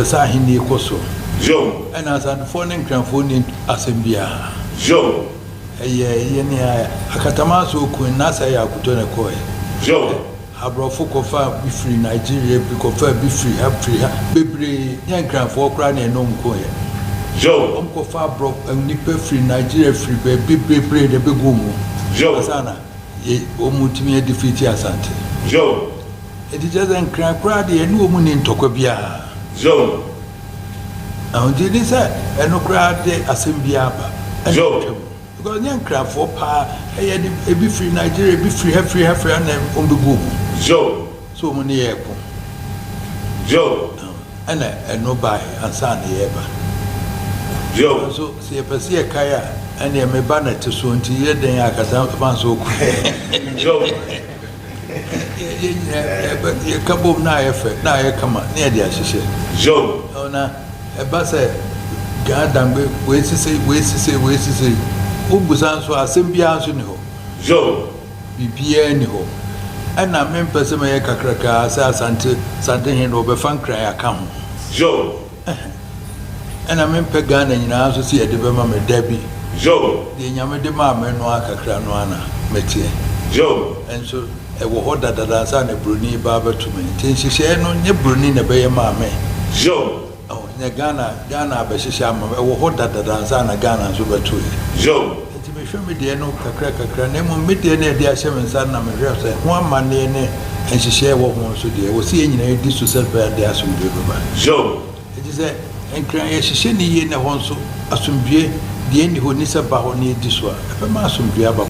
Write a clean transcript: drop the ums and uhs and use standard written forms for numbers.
Sɛ ahenni kɔ so. Ɛna Asantefoɔ ne Nkranfoɔ nni asɛm biara. Ɛyɛ yɛne a Akatamanso okun n'asɛ yɛ akoto na ɛkɔɛ. Aborɔfo kɔfa bi firi Nigeria, bi kɔfa bi firi ha firi ha bebree, nyɛ Nkranfoɔ koraa na ɛne wɔn koeɛ. Wɔn kɔfa aborɔ nnipa firi Nigeria, firi baabi bebree na ɛbɛgu mu ansa na wɔn tumi adefeat Asante. Enti kyerɛ sɛ Nkran koraa deɛ ɛne wɔn nni ntɔkwa biara. Ahogye ne sɛ ɛno koraa de asɛm biara ba ɛna atwa mu. Because nyɛ Nkranfoɔ paa ɛyɛ de ebi firi Nigeria, ebi firi ha firi ha firi ha na wɔn bɛgu wɔn. So wɔn ne yɛ ɛko. Ɛna ɛno baeɛ ansa na yɛreba. Nanso sɛ yɛpɛ sɛ yɛkae a, ɛneɛ me ba na ɛte soɔ nti yɛ dɛn akasa fa nso ɔku. Yɛn nyinaa yɛka bom na ayɛ fɛ na ayɛ kama na yɛde ahyehyɛ. Na ɛba sɛ Ghana Dangbe wei sisei, wei sisei, wei sisei, wobusa nso a, asɛm biara nso nni hɔ. Biribiara nni hɔ. Ɛna mempɛ sɛ mɛyɛ kakrakaa sɛ Asante Santehene no wɔbɛfa Nkran aka ho. Ɛna mempɛ Ghana nyinaa nso sɛ yɛde bɛma me, dabi. Deɛ Nyame de maa me no ara kakra no ara na meteɛ. Nso ɛwɔ hɔ dadada ansa na broni reba abɛto me. Nti nhyehyɛeɛ no nyɛ broni na ɛbɛyɛ maa me. Nyɛ Ghana, Ghana abɛhyehyɛ ama me. Ɛwɔ hɔ dadada ansa na Ghana nso bɛtoeɛ. Nti mehwɛ me deɛ no kakra kakra, na mmom me deɛ no a yɛde ahyɛ me nsa no na mehwɛ sɛ ho amanneɛ ne nhyehyɛe a ɛwɔ ho nso deɛ, ɛwɔ sɛ yɛn nyinaa yɛdi so sɛ ɛbɛyɛ a de asomdwoe bɛba. Enti sɛ Nkran yɛhyehyɛ no yie na ɛhɔ nso asomdwoe deɛ ɛnni hɔ nni sɛ ba hɔ na yɛdi so a, ɛbɛma asomdwoe aba.